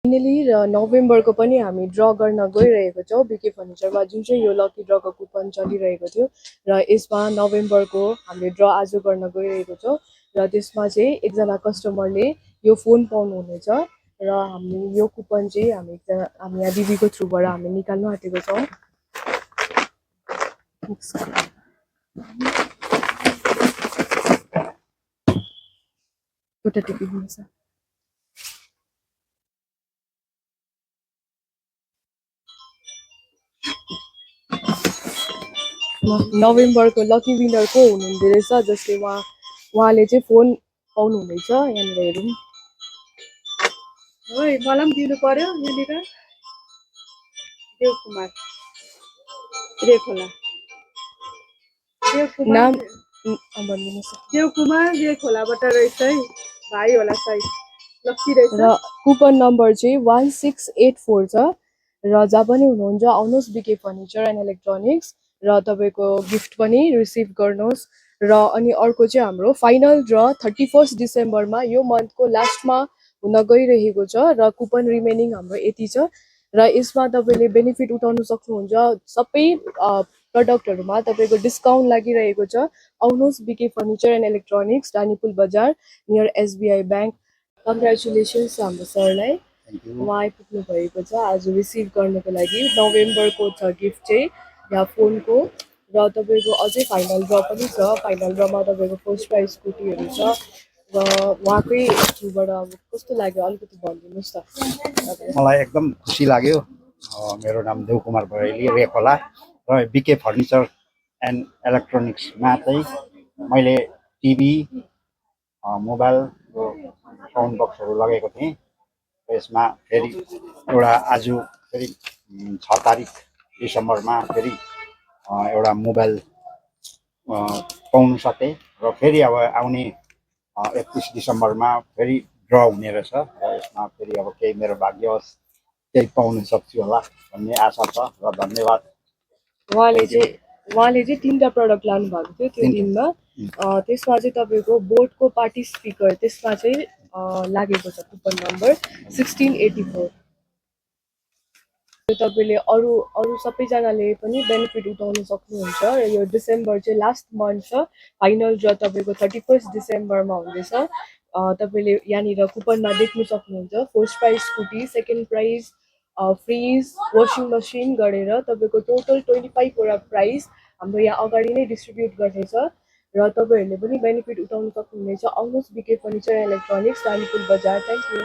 Finally र नोभेम्बरको पनि हामी ड्र गर्न गइरहेको छौँ बिके फर्निचरमा, जुन चाहिँ यो लकी ड्रको कुपन चलिरहेको थियो र यसमा नोभेम्बरको हामीले ड्र आज गर्न गइरहेको छौँ र त्यसमा चाहिँ एकजना कस्टमरले यो फोन पाउनुहुनेछ र हामी यो कुपन चाहिँ हामी यहाँ दिदीको थ्रुबाट हामी निकाल्न आँटेको छौँ। एउटा टिपिदिनुहोस्। नोभेम्बरको लकी विनर को हुनुहुँदो रहेछ, जसले उहाँले चाहिँ फोन पाउनुहुनेछ। यहाँनिर हेरौँ। ओइ मलाई पनि दिनु पर्यो यहाँनिर। देवकुमार रेखोला। नाम भनिदिनुहोस्। देवकुमार रेखोलाबाट रहेछ है, भाइ होला सायद। लक्की रहेछ। र कुपन नम्बर चाहिँ 1684 छ र जहाँ पनि हुनुहुन्छ आउनुहोस् बिके फर्निचर एन्ड इलेक्ट्रोनिक्स र तपाईँको गिफ्ट पनि रिसिभ गर्नुहोस्। र अनि अर्को चाहिँ हाम्रो फाइनल ड्र 31 डिसेम्बरमा यो मन्थको लास्टमा हुन गइरहेको छ र कुपन रिमेनिङ हाम्रो यति छ र यसमा तपाईँले बेनिफिट उठाउन सक्नुहुन्छ। सबै प्रडक्टहरूमा तपाईँको डिस्काउन्ट लागिरहेको छ। आउनुहोस् बिके फर्निचर एन्ड इलेक्ट्रोनिक्स, रानीपुल बजार नियर एसबिआई ब्याङ्क। कङ्ग्रेचुलेसन्स हाम्रो सरलाई, उहाँ आइपुग्नु भएको छ आज रिसिभ गर्नको लागि। नोभेम्बरको छ गिफ्ट चाहिँ यहाँ फोनको र तपाईँको अझै फाइनल ड्र पनि छ। फाइनल ड्रमा तपाईँको फर्स्ट प्राइज स्कुटीहरू छ र उहाँकै थ्रुबाट अब कस्तो लाग्यो अलिकति भनिदिनुहोस् न। मलाई एकदम खुसी लाग्यो। मेरो नाम देवकुमार बराइली रेखोला र बिके फर्निचर एन्ड इलेक्ट्रोनिक्समा चाहिँ मैले टिभी, मोबाइल र साउन्ड बक्सहरू लगेको थिएँ। यसमा फेरि एउटा आज फेरि 6 तारिक डिसेम्बरमा फेरि एउटा मोबाइल पाउनु सकेँ र फेरि अब आउने 31 डिसेम्बरमा फेरि ड्र हुने रहेछ र यसमा फेरि अब केही मेरो भाग्यवश केही पाउनु सक्छु होला भन्ने आशा छ र धन्यवाद। उहाँले चाहिँ 3टा प्रडक्ट लानु भएको थियो त्यो दिनमा। त्यसमा चाहिँ तपाईँको बोटको पार्टी स्पिकर त्यसमा चाहिँ लागेको छ कुपन नम्बर 1684। तपाईँले अरू सबैजनाले पनि बेनिफिट उठाउन सक्नुहुन्छ र यो डिसेम्बर चाहिँ लास्ट मन्थ छ। फाइनल ड्र तपाईँको 31 डिसेम्बरमा हुँदैछ। तपाईँले यहाँनिर कुपनमा देख्नु सक्नुहुन्छ first prize scooty, second prize fridge, washing machine गरेर तपाईँको टोटल 25 वटा प्राइज हाम्रो यहाँ अगाडि नै डिस्ट्रिब्युट गर्नेछ र तपाईँहरूले पनि बेनिफिट उठाउन सक्नुहुनेछ। आउनुहोस् बिके फर्निचर इलेक्ट्रोनिक्स, रानीपुल बजार। Thank you.